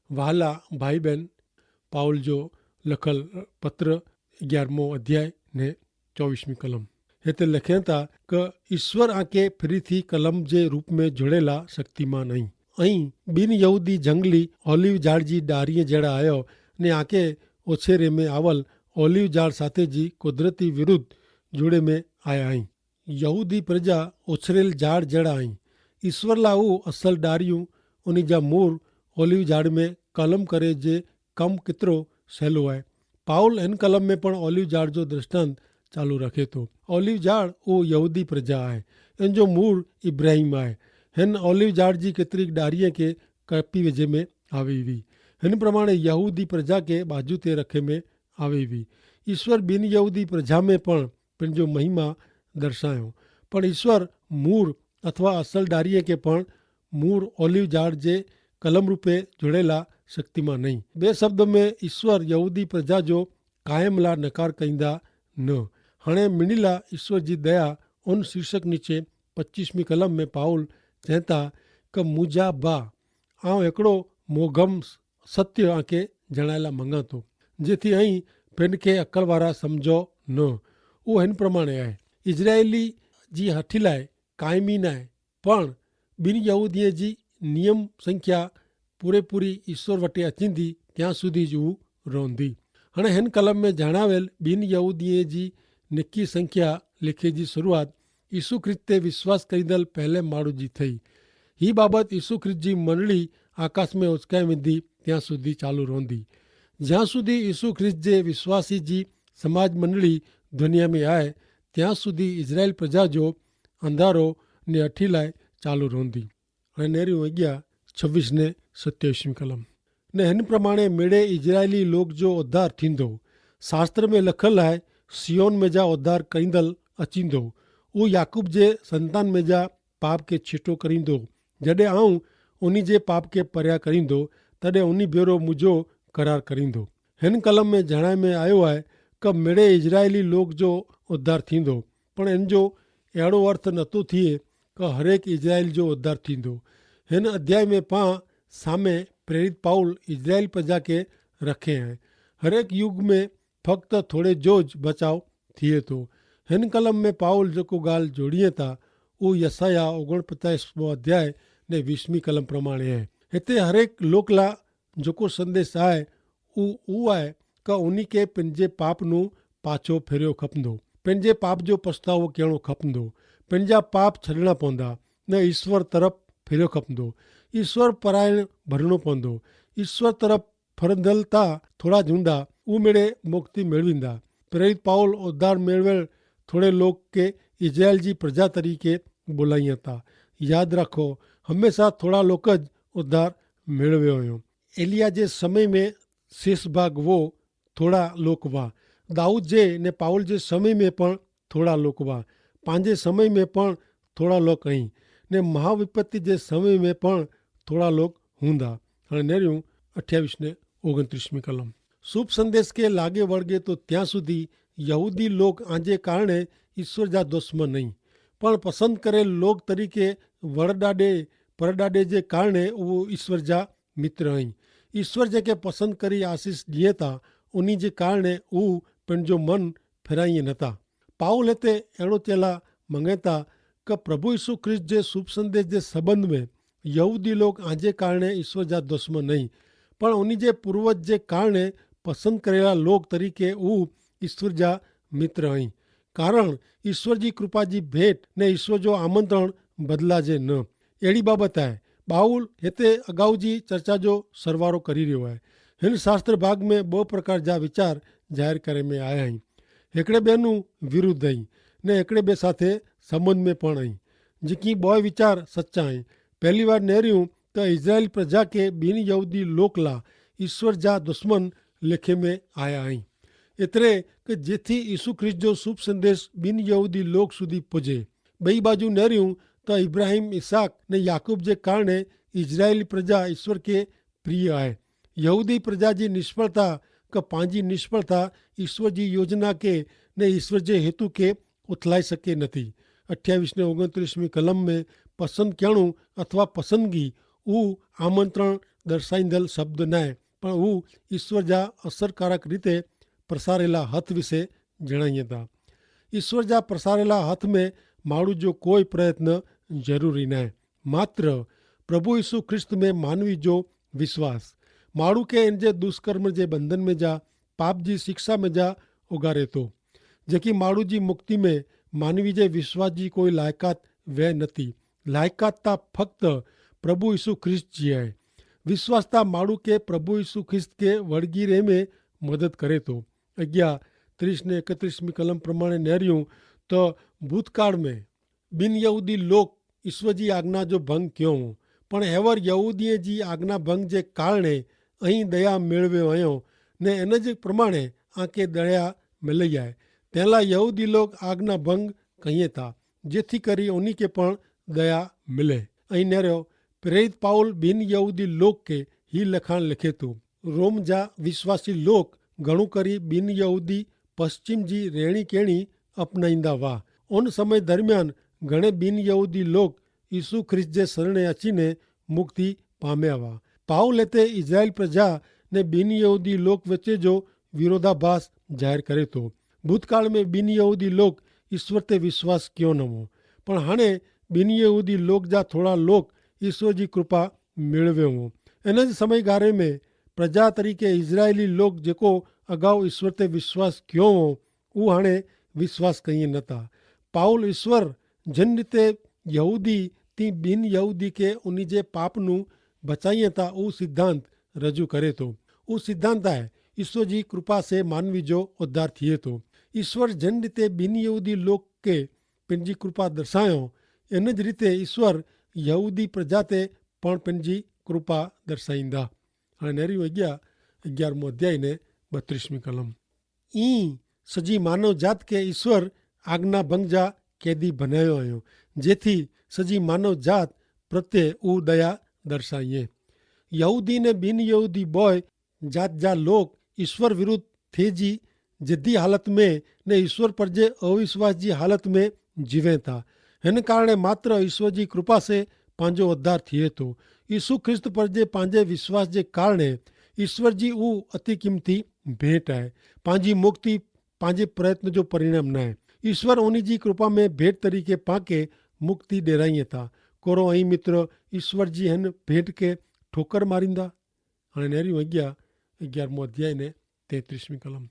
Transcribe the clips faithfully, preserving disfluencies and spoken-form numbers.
વહાલા ભાઈબેન, પાઉલ જો લખલ પત્ર અગિયારમો અધ્યાય ને ચોવીસમી કલમ હેતર લખેતા, કે ઈસ્વર આંકે ફિરીથી કલમ જે રૂપમે જોડેલા શક્તિમાન અહીં. અહીં બિનયહૂદી જંગલી ઓલિવ જાળ જી ડારિયે જેડા આયો, ને આંકે ઓછેરે મેં આવલ ઓલિવ જાળ સાથે જી કુદરતી વિરુદ્ધ જોડે મેં આયા અહીં. યહૂદી પ્રજા ઓછરેલ જાળ જેડા અહીં. ઈસ્વર લા ઉં અસલ ડારિયું ઉની જા મૂર ઓલિવ જાળ મેં કલમ કરે જે કમ કિતરો સહેલો આય. પાઉલ હેન કલમ મેં પણ ઓલિવ જાળ જો દ્રષ્ટાંત ચાલુ રખે તો. ઓલિવ જાળ ઉં યહૂદી પ્રજા આય. એન જો મૂર ઇબ્રાહિમ આય. હેન ઓલિવ જાળ જી કિતરી ડારિયે કે કપી વેજે મેં આવે વી. હેન પ્રમાણે યહૂદી પ્રજા કે બાજુ તે રખે મેં આવે વી. ઈસ્વર બિનયહૂદી પ્રજા મેં પણ પેનજો મહિમા દર્શાયો. પણ ઈસ્વર મૂર અથવા અસલ ડારિયે કે પણ મૂર ઓલિવ જાળ જે કલમરૂપે જોડેલા શક્તિમાં નહીં. બે શબ્દો મેં ઈસ્વર યહૂદી પ્રજા જો કાયમલા નકાર કહીંદા ન. હણે મિણીલા ઈસ્વર જી દયા ઉન શીર્ષક નીચે પચ્ચીસમી કલમ મેં પાઉલ ચેંતા, કે મુજા બા આવ એકડો મોગમ સત્ય આંકે જણાયેલા મંગાતો, જેથી અહીં પેનકે અકલવારા સમજો ન. ઉ હેન પ્રમાણે આય. ઇઝરાયેલી જી હઠિલાએ કાયમી નાય, પણ બિનયહૂદીએ જી નિયમ સંખ્યા પૂરેપૂરી ઈસ્વર વટે અચીંદી ત્યાં સુધી જ ઉ રોંધી. હણે હેન કલમ મેં જણાવેલ બિનયહૂદીએ જી નેકી સંખ્યા લેખે જી શરૂઆત ઈસુ ખ્રિસ્ત તે વિશ્વાસ કરીંદલ પહેલે માણૂ જી થઈ. હી બાબત ઈસુ ખ્રિસ્ત જી મંડળી આકાશ મેં ઓચકાઈ વેંધી ત્યાં સુધી ચાલુ રોંધી. જ્યાં સુધી ઈસુ ખ્રિસ્ત જે વિશ્વાસી જી સમાજ મંડળી ધુનિયા મેં આય, ત્યાં સુધી ઇઝરાયેલ પ્રજા જો અંધારો ને અઠી લાય ચાલુ રોંધી. અને નેરી વગ્યા છવીસ ને સત્યાવીસ મી કલમ. ને હેન પ્રમાણે મેળે ઇઝરાયેલી લોક જો ઉદ્ધાર થીંદો. શાસ્ત્ર મેં લખલ હૈ, સિયોન મેં જા ઉદ્ધાર કરીંદલ અચીંદો. ઉ યાકૂબ જે સંતાન મેં જા પાપ કે છીટો કરીંદો. જડે આઉં ઉની જે પાપ કે પર્યા કરીંદો, તદે ઉની ભેરો મુજો કરાર કરીંદો. હેન કલમ મેં જણાય મેં આયો હૈ, કે મેળે ઇઝરાયેલી લોક જો ઉદ્ધાર થીંદો. પણ એન જો એડો અર્થ નતો થિયે કે હરેક ઇઝરાયેલ જો ઉદ્ધાર થીંદો. હેન અધ્યાય મેં પાં સામે પ્રેરિત પાઉલ ઇઝરાયેલ પ્રજા કે રખે હૈં. હરેક યુગ મેં ફક્ત થોડે જો જ બચાવ થિયે તો. હેન કલમ મેં પાઉલ જેકો ગાલ જોડિયે તા ઉહ યસાયાહ ઓગણપચાસ મો અધ્યાય ને વીસ મી કલમ પ્રમાણે હૈ. હેતે હરેક લોકલા જોકો સંદેસ આય ઉહ ઉહ આય, કે ઉની કે પેનજે પાપનું પાછો ફેર્યો ખપંદો. પેનજે પાપ જો પછતાવો કહેણો ખપંદો. પેનજા પાપ છડણા પોંદા ને ઈસ્વર તરફ ફેર્યો ખપંદો. ઈસ્વર પરાયણ ભરણો પોંદો. ઈસ્વર તરફ ફરંદલ તા થોડા જૂંદા ઉમેડે મોક્તિ મેળવીંદા. પ્રેરિત પાઉલ ઉદ્ધાર મેળવેલ થોડે લોક કે ઇઝરાયેલ જી પ્રજા તરીકે બોલાઈ હતા. યાદ રાખો, હંમેશા થોડા લોક જ ઉદ્ધાર મેળવ્યો હોયો. એલિયા જે સમય મેં શેષ ભાગ વો થોડા લોક વા. દાઉદ જે ને પાઉલ જે સમય મેં પણ થોડા લોક વા. પાંજે સમય મેં પણ થોડા લોક અહીં ને મહાવિપત્તિ જે સમય મેં પણ થોડા લોક હુંદા. અને નેર્યું અઠ્યાવીસ ને ઓગણત્રીસ મી કલમ. શુભ સંદેશ કે લાગે વળગે તો ત્યાં સુધી યહૂદી લોક આજે કારણે ઈસ્વર જા દુશ્મન નહીં, પણ પસંદ કરેલ લોક તરીકે વરડાડે પરડાડે જે કારણે ઉહ ઈસ્વર જા મિત્ર અહીં. ઈસ્વર જે કે પસંદ કરી આશીસ દિયે તા ઉની જે કારણે ઉહ પણ જો મન ફેરાઈ નતા. પાઉલ હતે એડો ચેલા મંગેતા કે પ્રભુ ઈસુ ખ્રિસ્ત જે શુભ સંદેશ જે સંબંધ મેં યહૂદી લોક આજે કારણે ઈસ્વર જા દુશ્મન નહીં, પણ ઉની જે પૂર્વજ જે કારણે પસંદ કરેલા લોક તરીકે ઉહ ઈસ્વર જા મિત્ર અહીં. કારણ ઈસ્વર જી કૃપા જી ભેટ ને ઈસ્વર જો આમંત્રણ બદલા જે ન. એડી બાબત આય. બાઉલ હેતે અગાઉ જી ચર્ચા જો સરવારો કરી રહ્યો આય. હેન શાસ્ત્ર ભાગ મેં બહ પ્રકાર જા વિચાર જાહેર કરે મેં આયા હૈં. હેકડ઼ે બે નું વિરુદ્ધ હૈં ને હેકડ઼ે બે સાથે સંબંધ મેં પણ હૈં. જેકી બોય વિચાર સચ્ચા હૈં. પહેલી વાર નહર્યું તો ઇઝરાયેલ પ્રજા કે બિનયહૂદી લોકલા ઇશ્વર જા દુશ્મન લેખે મેં આયા હૈં. એતરે કે જેથી ઇસુ ખ્રિસ્ત જો શુભ સંદેશ બિનયહૂદી લોક સુધી પજે. બઈ બાજુ નહર્યું તો ઇબ્રાહિમ ઇસાક ને યાકૂબ જે કારણે ઇઝરાયેલી પ્રજા ઇશ્વર કે પ્રિય આય. યહૂદી પ્રજા જી નિષ્ફળતા કે પાંજી નિષ્ફળતા ઇશ્વર જી યોજના કે ને ઇશ્વર જે હેતુ કે ઉથલાઈ શકે નથી. અઠ્યાવિશ ને ઓગણત્રીસ મી કલમ મેં પસંદ કહેણું અથવા પસંદગી ઉહ આમંત્રણ દર્શાઈંદલ શબ્દ નાય, પણ ઉં ઈસ્વર જા અસરકારક રીતે પ્રસારેલા હથ વિશે જણાઈ તા. ઈસ્વર જા પ્રસારેલા હથ મેં માણુ જો કોઈ પ્રયત્ન જરૂરી નાય. માત્ર પ્રભુ ઈસુ ખ્રિસ્ત મેં માનવી જો વિશ્વાસ માણુ કે એન જે દુષ્કર્મ જે બંધન મેં જા પાપ જી શિક્ષા મેં જા ઉગારે તો. જેકી માણુ જી મુક્તિ મેં માનવી જે વિશ્વાસ જી કોઈ લાયકાત વય નથી. લાયકાત તા ફક્ત પ્રભુ ઈસુ ખ્રિસ્ત જી હૈ. વિશ્વાસ તા માણુ કે પ્રભુ ઈસુ ખ્રિસ્ત કે વળગી રહે મેં મદદ કરે તો. અગિયા ત્રીસ ને એકત્રીસમી કલમ પ્રમાણે નહર્યું, તો ભૂતકાળ મેં બિનયહૂદી લોક ઈસ્વર જી આજ્ઞા જો ભંગ ક્યો હો, પણ હેવર યહૂદીએ જી આજ્ઞા ભંગ જે કારણે અહીં દયા મેળવ્યો અયો, ને એન જ પ્રમાણે આકે દયા મિલઈ આય. તેલા યહૂદી લોક આજ્ઞા ભંગ કહિયે તા, જેથી કરી ઓની કે પણ દયા મિલે. અહીં નેરો પ્રેરિત પાઉલ બિનયહૂદી લોક કે હી લખાણ લખે તું. રોમ જા વિશ્વાસી લોક ઘણું કરી બિનયહૂદી પશ્ચિમ જી રહેણી કહેણી અપનાઈંદા વાહ. ઉન સમય દરમિયાન ઘણે બિનયહૂદી લોક ઈસુ ખ્રિસ્ત જે સરણે અચીને મુક્તિ પામ્યા વા. પાઉલ એતે ઇઝરાયેલ પ્રજા ને બિનયહૂદી લોક વચ્ચે જો વિરોધાભાસ જાહેર કરે તો. ભૂતકાળ મેં બિનયહૂદી લોક ઈસ્વર તે વિશ્વાસ ક્યો નવો, પણ હણે બિનયહૂદી લોક જા થોડા લોક ઈસ્વર જી કૃપા મેળવે હો. એન જ સમયગારે મેં પ્રજા તરીકે ઇઝરાયેલી લોક જેકો અગાઉ ઈસ્વર તે વિશ્વાસ ક્યો હો, ઉહાણે વિશ્વાસ કહિયે નતા. પાઉલ ઈસ્વર જેન રીતે યહૂદી તી બિનયહૂદી કે ઉની જે પાપનું બચાઈ તા ઉ સિદ્ધાંત રજૂ કરે તો. ઉ સિદ્ધાંત આય ઈસ્વર જી કૃપા સે માનવી જો ઉદ્ધાર થિયે તો. ઈસ્વર જેન રીતે બિનયહૂદી લોક કે પેનજી કૃપા દર્શાયો, એન જ રીતે ઈસ્વર યહૂદી પ્રજા તે પણ પેનજી કૃપા દર્શાઈંદા. અને નેરી વગ્યા અગિયારમો અધ્યાય ને બત્રીસમી કલમ. ઈ સજી માનવ જાત કે ઈસ્વર આજ્ઞા ભંગ જા કેદી ભનાયો અયો, જેથી સજી માનવ જાત પ્રત્યે ઉદયા દર્શાઈએ. યહૂદી ને બિનયહૂદી બોય જાત જા લોક ઈસ્વર વિરુદ્ધ થે જી જેદી હાલત મેં ને ઈસ્વર પર જે અવિશ્વાસ જી હાલત મેં જીવે તા. હેન કારણે માત્ર ઈસ્વર જી કૃપા સે પાંજો અધ્યાર થિયે તો. ઈસુ ખ્રિસ્ત પર જે પાંજે વિશ્વાસ જે કારણે ઈસ્વર જી ઉ અતિકિમતી ભેટ આય. પાંજી મુક્તિ પાંજે પ્રયત્ન જો પરિણામ નાય. ઈસ્વર ઉની જી કૃપા મેં ભેટ તરીકે પાંકે મુક્તિ ડેરાઈ થા. કોરો અહીં મિત્ર ઈસ્વર જી હેન ભેટ કે ઠોકર મારીંદા? અને નેરી વગ્યા અગિયારમો અધ્યાય ને તેત્રીસમી કલમ.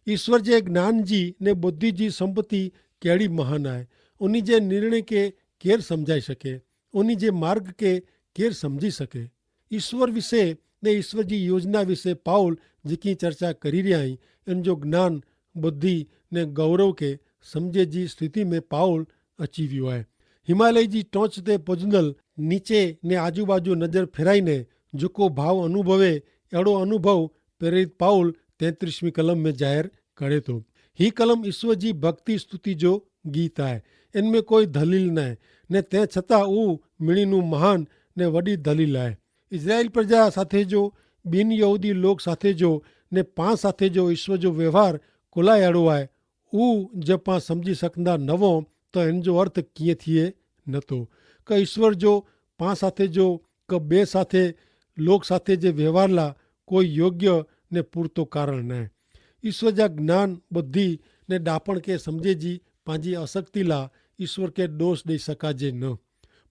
ઈસ્વર જે જ્ઞાન જી ને બુદ્ધિ જી સંપત્તિ કેડી મહાન આય. ઉની જે નિર્ણય કે કેર સમઝાઈ શકે? ઉની જે માર્ગ કે કેર સમઝી શકે? ઈસ્વર વિશે ને ઈસ્વર જી યોજના વિશે પાઉલ જેકી ચર્ચા કરી રહ્યા હૈં, એન જો જ્ઞાન બુદ્ધિ ને ગૌરવ કે સમઝે જી સ્થિતિ મેં પાઉલ અચીવ્યો આય. હિમાલય જી ટોંચ તે પજનલ નીચે ને આજુબાજુ નજર ફેરાઈ ને જોકો ભાવ અનુભવે એડો અનુભવ પ્રેરિત પાઉલ તેત્રીસમી કલમ મેં જાહેર કરે તો. હી કલમ ઈસ્વર જી ભક્તિ સ્તુતિ જો ગીત આય. એન મેં કોઈ ધલીલ નાય, ને તે છતાં ઉ મિણીનું મહાન ને વડી ધલીલ આય. ઇઝરાયેલ પ્રજા સાથે જો બિનયહૂદી લોક સાથે જો ને પાં સાથે જો ઈસ્વર જો વ્યવહાર કોલાયાળો આય. ઉ જે પાં સમઝી સકંદા નવો તો એન જો અર્થ કિંય થિયે નતો? કે ઈસ્વર જો પાં સાથે જો કે બે સાથે લોક સાથે જે વ્યવહારલા કોઈ યોગ્ય ને પૂરતો કારણ નાય. ઈસ્વર જા જ્ઞાન બુદ્ધિ ને ડાપણ કે સમઝે જી પાંજી અશક્તિલા ઈસ્વર કે દોષ દઈ સકાજે ન.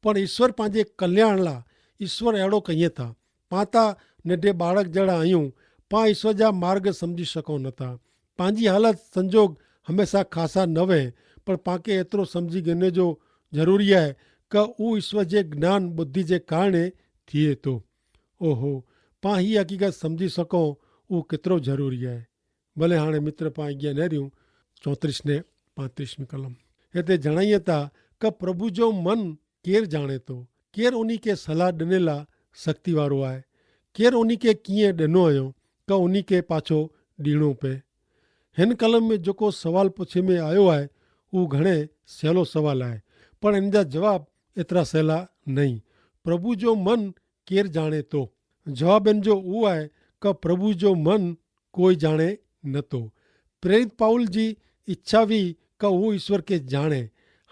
પણ ઈસ્વર પાંજે કલ્યાણલા ઈસ્વર એડો કહિયે થા. પાતા નેડે બાળક જેડા અયું. પાં ઈસ્વર જા માર્ગ સમઝી શકો નતા. પાંજી હાલત સંજોગ હમેંસા ખાસા નવે. પણ પાંકે એતરો સમઝી ગને જો જરૂરી આય કે ઉ ઈસ્વર જે જ્ઞાન બુદ્ધિ જે કારણે થિયે તો. ઓહો, પાં હી હકીકત સમઝી શકો ઉ કેતરો જરૂરી આય. ભલે હાણે મિત્ર પાં અગિયા નહર્યું ચોત્રીસ ને પાંત્રીસમી કલમ. હેતા જણાયે તા કે પ્રભુ જો મન કેર જાણે તો? કેર ઉની કે સલાહ દનેલા શક્તિવારો આય? કેર ઉની કે કિંય દનો અયો કે ઉની કે પાછો દીણો પે? હેન કલમ મેં જોકો સવાલ પછે મેં આયો આય ઉં ઘણે સહેલો સવાલ આય. પણ એન જા જવાબ એતરા સહેલા નહીં. પ્રભુ જો મન કેર જાણે તો? જવાબ એન જો ઉ આય કે પ્રભુ જો મન કોઈ જાણે નતો. પ્રેરિત પાઉલ જી ઇચ્છા વી કે ઉ ઇશ્વર કે જાણે.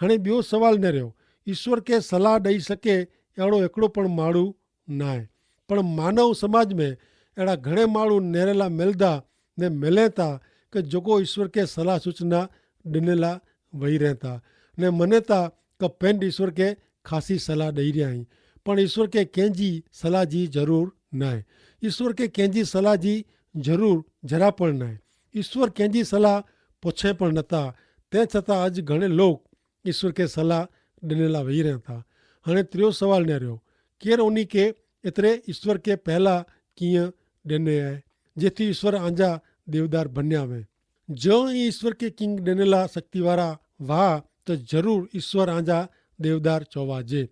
હણે બ્યો સવાલ ન રહ્યો. ઇશ્વર કે સલાહ દઈ શકે એડો એકડો પણ માડૂ નાય. પણ માનવ સમાજ મેં એડા ઘણે માણુ નેરેલા મેલદા ને મેલે તા કે જોકો ઈસ્વર કે સલાહ સૂચના ડેનેલા વહી રહેતા ને મને તા કે પેંડ ઈસ્વર કે ખાસી સલાહ દઈ રહ્યા હી. પણ ઈસ્વર કે કેંજી સલાહ જી જરૂર નાય. ઈસ્વર કે કેંજી સલાહ જી જરૂર જરા પણ નાય. ઈસ્વર કેંજી સલાહ પોછે પણ નતા. તે છતાં અજ ઘણે લોક ઈસ્વર કે સલાહ ડેનેલા વહી રહેતા. હણે ત્રિયો સવાલ નેર્યો, કેર ઓની કે એતરે ઈસ્વર કે પહેલા કિયા ડેને આય જેથી ઈસ્વર આંજા દેવદાર બન્યા વે? જો ઈસ્વર કે કિંગ ડેનેલા શક્તિવારા વાહ, તો જરૂર ઈસ્વર આંજા દેવદાર ચોવા જે.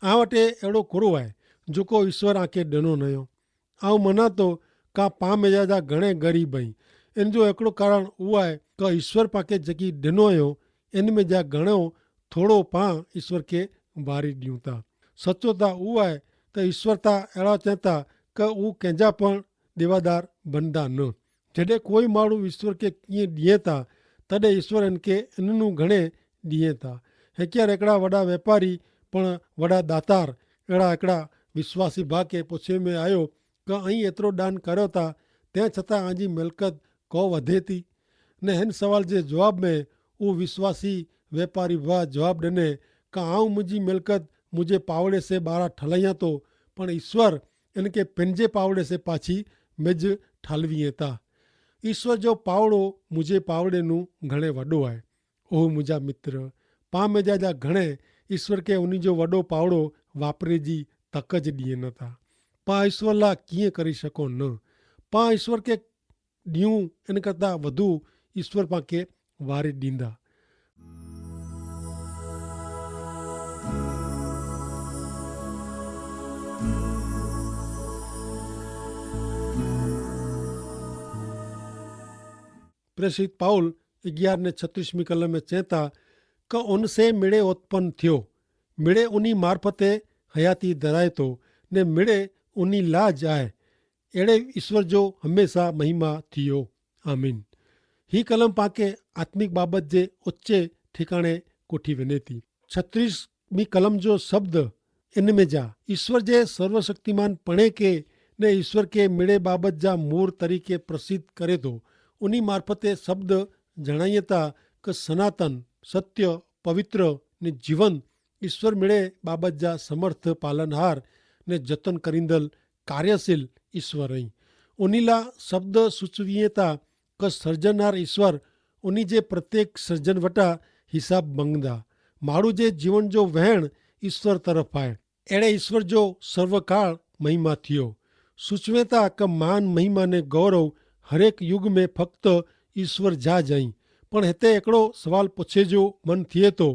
આ વટે એડો કોરો આય જોકો ઈસ્વર આંકે ડેનો નયો? આવ મનાતો કા પામેજા જા ઘણે ગરીબ હૈં. એન જો એકડો કારણ ઉઆય કા ઈસ્વર પાંકે જેકી ડેનો અયો એન મેં જા ઘણો થોડો પાં ઈસ્વર કે વારી દિયું તા. સચો તા ઉઆય તા ઈસ્વર તા એડા ચેતા કા ઉ કેંજા પણ દેવાદાર બનદા ન. જડે કોઈ માણુ ઈસ્વર કે કિયે દિયે તા તદે ઈસ્વર એન કે એનનું ઘણે દિયે તા. હેક્યાર એકડા વડા વેપારી પણ વડા દાતાર એડા એકડા વિશ્વાસી ભાકે પોછે મેં આયો કે અહીં એતરો દાન કર્યો તા તે છતાં આજી મિલકત કો વધે તી? ને હેન સવાલ જે જવાબ મેં ઉ વિશ્વાસી વેપારી ભા જવાબ દને કા આઉં મુઝે મિલકત મુઝે પાવડે સે બારા ઠલાયા તો પણ ઈસ્વર એન કે પેનજે પાવડે સે પાછી મેં જ ઠાલવી તા. ઈસ્વર જો પાવડો મુઝે પાવડે નું ઘણે વડો આય. ઓહ મુઝે મિત્ર, પામે જા જા ઘણે ઈસ્વર કે ઉની જો વડો પાવડો વાપરે જી તક જ દિયે નતા. પા ઈસ્વર લા કિયા કરી શકો ન? પા ઈસ્વર કે દિયું એન કરતા વધુ ઈસ્વર પાંકે વારી દીંદા. પ્રેસિત પાઉલ અગિયાર ને છત્રીસમી કલમે ચેતા કે ઉનસે મિડે ઉત્પન થ્યો, મિડે ઉની મારફતે હયાતી ધરાયતો, ને મિડે ઉની લાજ આય. એડે ઈસ્વર જો હમેંસા મહિમા થિયો. આમીન. હી કલમ પાંકે આત્મિક બાબત જે ઓચ્ચે ઠિકાણે કોઠી વેને થી. છત્રીસમી કલમ જો શબ્દ એન મેં જા ઈસ્વર જે સર્વશક્તિમાન પણે કે ને ઈસ્વર કે મેળે બાબત જા મૂર તરીકે પ્રસિદ્ધ કરે તો ઉની મારફતે શબ્દ જણાયતા કે સનાતન, સત્ય, પવિત્ર ને જીવન ઈસ્વર મેળે બાબત જા સમર્થ પાલનહાર ને જતન કરીંદલ કાર્યશીલ ઈસ્વર અહીં. ઉનીલા શબ્દ સૂચવીએ તા કે સર્જનાર ઈસ્વર ઉની જે પ્રત્યેક સર્જન વટા હિસાબ મંગદા. માડૂ જે જીવન જો વહેણ ઈસ્વર તરફ આય. એડે ઈસ્વર જો સર્વકાળ મહિમા થિયો. સૂચવે તા કે મહાન મહિમા ને ગૌરવ હરેક યુગ મેં ફક્ત ઈસ્વર જા જઈ. પણ હેતે એકડો સવાલ પછે જો મન થિયે તો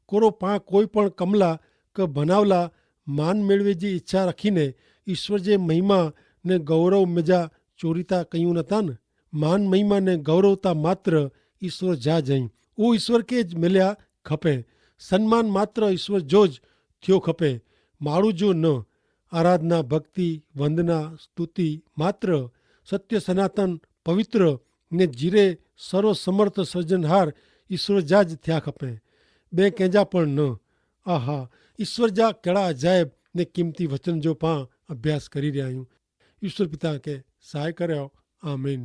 કોરો પાં કોઈ પણ કમલા કે ભનાવલા માન મેળવે જી ઇચ્છા રાખીને ઈસ્વર જે મહિમા ને ગૌરવ મેજા ચોરીતા કહ્યું નતા ન? માન મહિમા ને ગૌરવતા માત્ર ઈસ્વર જા જઈ. ઉ ઈસ્વર કે જ મેલ્યા ખપે. સન્માન માત્ર ઈસ્વર જો જ થ્યો ખપે, માળું જો ન. આરાધના, ભક્તિ, વંદના, સ્તુતિ માત્ર સત્ય સનાતન પવિત્ર ને જીરે સર્વસમર્થ સર્જનહાર ઈસ્વર જા જ થ્યા ખપે, બે કેંજા પણ ન. આહા, ઈસ્વર જા કેડા અજાયબ ને કિંમતી વચન જો પાં અભ્યાસ કરી રહ્યા હૈં. ઈસ્વર પિતા કે સહાય કર્યો. આમીન.